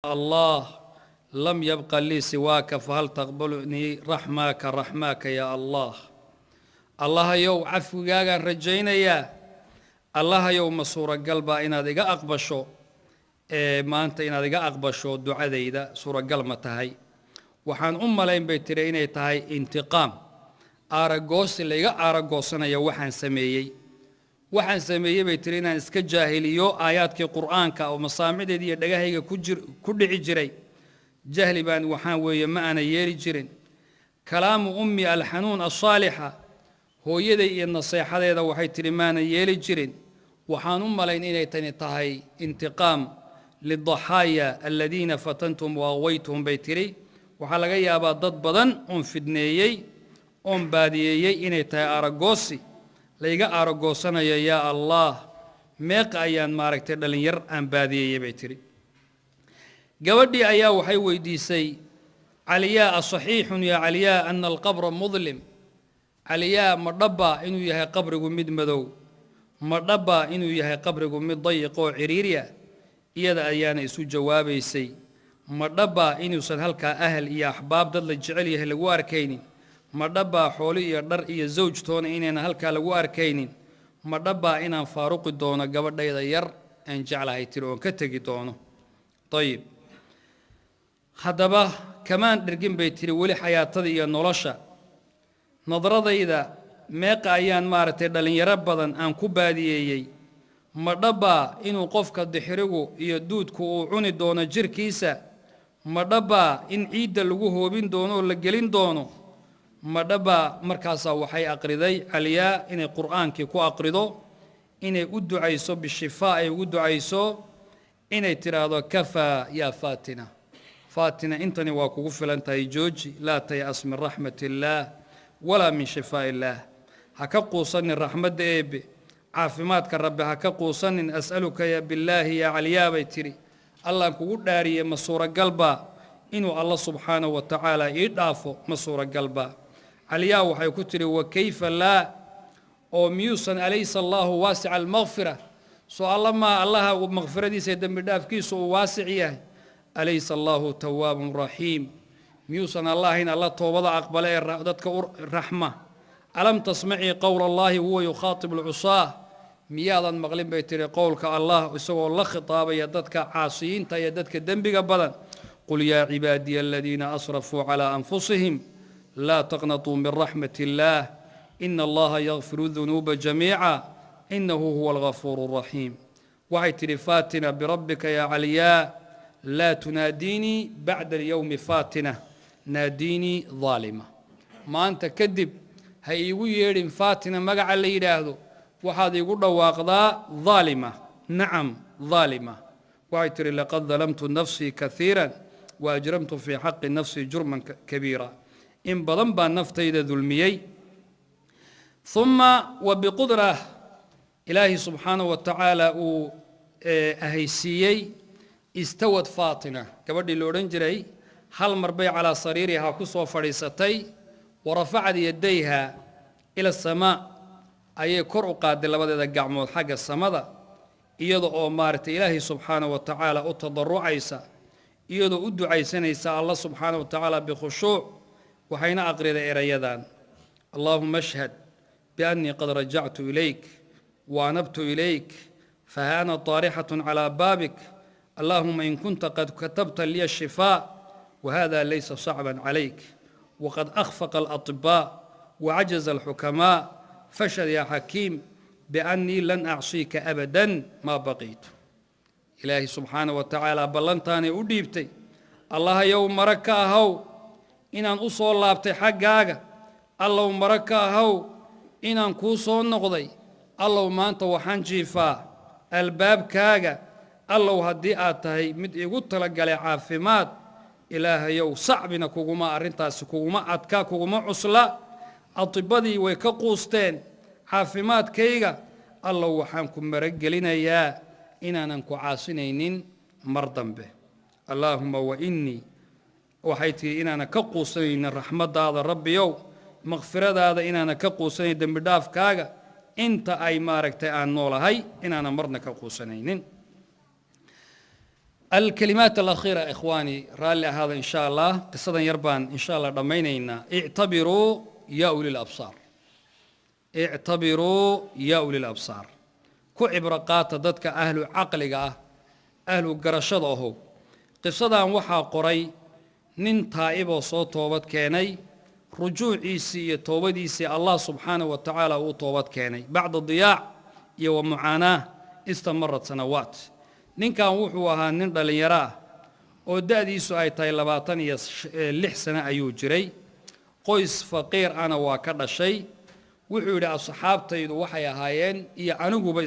Allah lam yabqa lii siwaaka, fahal taqbalunii raxmaaka raxmaaka yaa Allah? Allahayow, cafwigaagaan rajaynayaa. Allahayow, ma suuragal baa inaad iga aqbasho ee maanta, inaad iga aqbasho ducadayda? Suuragal ma tahay? Waxaan u malayn, bay tiri, inay tahay intiqaam, aaragoosi layga aaragoosanaya waxaan sameeyey. Waxaan sameeyey, bay tiri, inaan iska jaahiliyo aayaadkii Qur'aanka oo masaamicdeeda iyo dhagahayga ku dhici jiray. Jahli baan waxaan weeye ma aana yeeli jirin. Kalaamu ummi alxanuun alsaalixa, hooyaday iyo naseexadeeda, waxay tidhi, maanan yeeli jirin. Waxaan u malayn inay tani tahay intiqaam lidaxaaya aladiina fatantum wa aqwaytuhum, bay tidhi. Waxaa laga yaabaa dad badan oon fidneeyey oon baadiyeeyey inay tahay aragoosi layga aaragoosanayo. Yaa Allah, meeqa ayaan maaragtay dhallinyar aan baadiyeeyey, bay tidhi. Gabadhii ayaa waxay weydiisay Caliyaa: asaxiixun yaa Caliyaa ana alqabra mudlim? Caliyaa, ma dhabbaa inuu yahay qabrigu mid madow? Ma dhabbaa inuu yahay qabrigu mid dayiq oo ciriiriya? Iyada ayaana isu jawaabaysay. Ma dhabbaa inuusan halkaa ahal iyo axbaab dad la jecel yahay lagu arkaynin? Ma dhabbaa xooli iyo dhar iyo zawjtoona inaynan halkaa lagu arkaynin? Ma dhabbaa inaan faaruqi doono gabadhayda yar aan jeclahay, tiri, oon ka tegi doono? Ayib, haddaba kamaan dhergin, bay tiri, weli xayaatada iyo nolosha. Nadradayda meeqa ayaan maaragtay dhallinyaro badan aan ku baadiyeeyey? Ma dhabbaa inuu qofka dixirigu iyo duudku uu cuni doono jirkiisa? Ma dhabbaa in ciidda lagu hoobin doono oo la gelin doono? Ma dhabbaa? Markaasaa waxay aqriday Caliyaa inay Qur'aankii ku aqrido, inay u ducayso bishifaa, ay ugu ducayso, inay tidhaahdo: kafaa yaa Faatina, Faatina, intani waa kugu filan tahay, jooji. Laa tay'as min raxmat illaah walaa min shifaa illaah. Ha ka quusanin raxmadda Eebbe, caafimaadka Rabbi ha ka quusanin. As'aluka ya billaahi yaa Caliyaa, bay tidhi, Allaan kugu dhaariye, ma suuragalbaa inuu Alla subxaanahu wa tacaala ii dhaafo? Ma suuragalbaa? Caliyaa waxay ku tidhi: wa kayfa laa? Oo miyuusan, alaysa Allaahu waasica almakfira? Soo Alla maa Allaha makfiradiisa iyo dembi dhaafkiisu uu waasic yahay? Alaysa Allaahu tawaabun raxiim? Miyuusan Allahayn Alla toobada aqbale ee dadka u raxma? Alam tasmacii qowla Allahi huwa yukhaatibu alcusaah? Miyaadan maqlin, bay tihi, qowlka Allah isagoo la khitaabaya dadka caasiyiinta iyo dadka dembiga badan? Qul yaa cibaadiya aladiina asrafuu calaa anfusihim laa taqnatuu min raxmat illaah, ina Allaha yakfiru dunuuba jamiica, inahu huwa algafuuru raxiim. Waxay tidhi Faatina: birabbika yaa Caliyaa, laa tunaadiinii bacda alyowmi Faatina, naadiinii daalima. Maanta kadib ha iigu yeedhin Faatina magaca la yidhaahdo, waxaad iigu dhawaaqdaa daalima. Nacam, daalima. Waxay tidhi: laqad dalamtu nafsii kaiira wa ajramtu fii xaqi nafsii jurman kabiira. In badan baa naftayda dulmiyey. Uma wa biqudra Ilaahi subxaanahu wa tacaala uu ahaysiiyey, istawad Faatina, gabadhii la odhan jiray, hal mar bay calaa sariirihaa ku soo fadhiisatay. Wa rafacad yadayha ila asamaa, ayay kor u qaaday labadeeda gacmood xagga samada, iyada oo maaragtay Ilaahay subxaanahu wa tacaala u tadarucaysa, iyadoo u ducaysanaysa Alla subxaanahu wa tacaala bikhushuuc. Waxayna aqriday erayadan: allaahuma ashhad biannii qad rajactu ilayk wa anabtu ilayk, faha ana taarixatun calaa baabik. Allaahuma in kunta qad katabta liya ashifaa, wahada laysa sacban calayk, waqad akhfaqa alaطibaa wacajaza alxukamaa, fashhad yaa xakiim biannii lan acsiika abadan maa baqiitu. Ilaahay subxaana wa tacaala ballantaanay u dhiibtay: Allahayow, mara ka ahow inaan u soo laabtay xaggaaga. Allow, mara ka ahow inaan kuu soo noqday. Allow, maanta waxaan jiifaa albaabkaaga. Allow, haddii aad tahay mid igu talagalay caafimaad, Ilaahayow, sacbina kuguma arrintaasi kuguma adka, kuguma cusla. Atibadii way ka quusteen caafimaadkayga. Allow, waxaan ku maragelinayaa inaanan ku caasinaynin mar dambe. Allaahuma wa innii, waxay tihi, inaanan ka quusanaynin raxmaddaada, Rabbiyow, makfiradaada inaanan ka quusanayn, dembi dhaafkaaga inta ay maaragtay aan noolahay inaanan marna ka quusanaynin. Alkalimaat alakhiira, ikhwaani, raalli ahaada. In sha Allah qisadan yar baan insha Allah dhammaynaynaa. Ictabiruu yaa uli labsaar, ictabiruu yaa uli labsaar, ku cibro qaata dadka ahlu caqliga ah, ahlu garashada ahow. Qisadan waxaa qoray nin taa'iboo soo toobad keenay, rujuuciisii iyo toobadiisii Allah subxaanahu wa tacaala uu toobad keenay bacda diyaac iyo wa mucaanaah istamarat sanawaat. Ninkan wuxuu ahaa nin dhallinyaro ah oo da'diisu ay tahay 26 sano ayuu jiray, qoys faqiir ana waa ka dhashay. Wuxuu yidhi, asxaabtaydu waxay ahaayeen iyo aniguba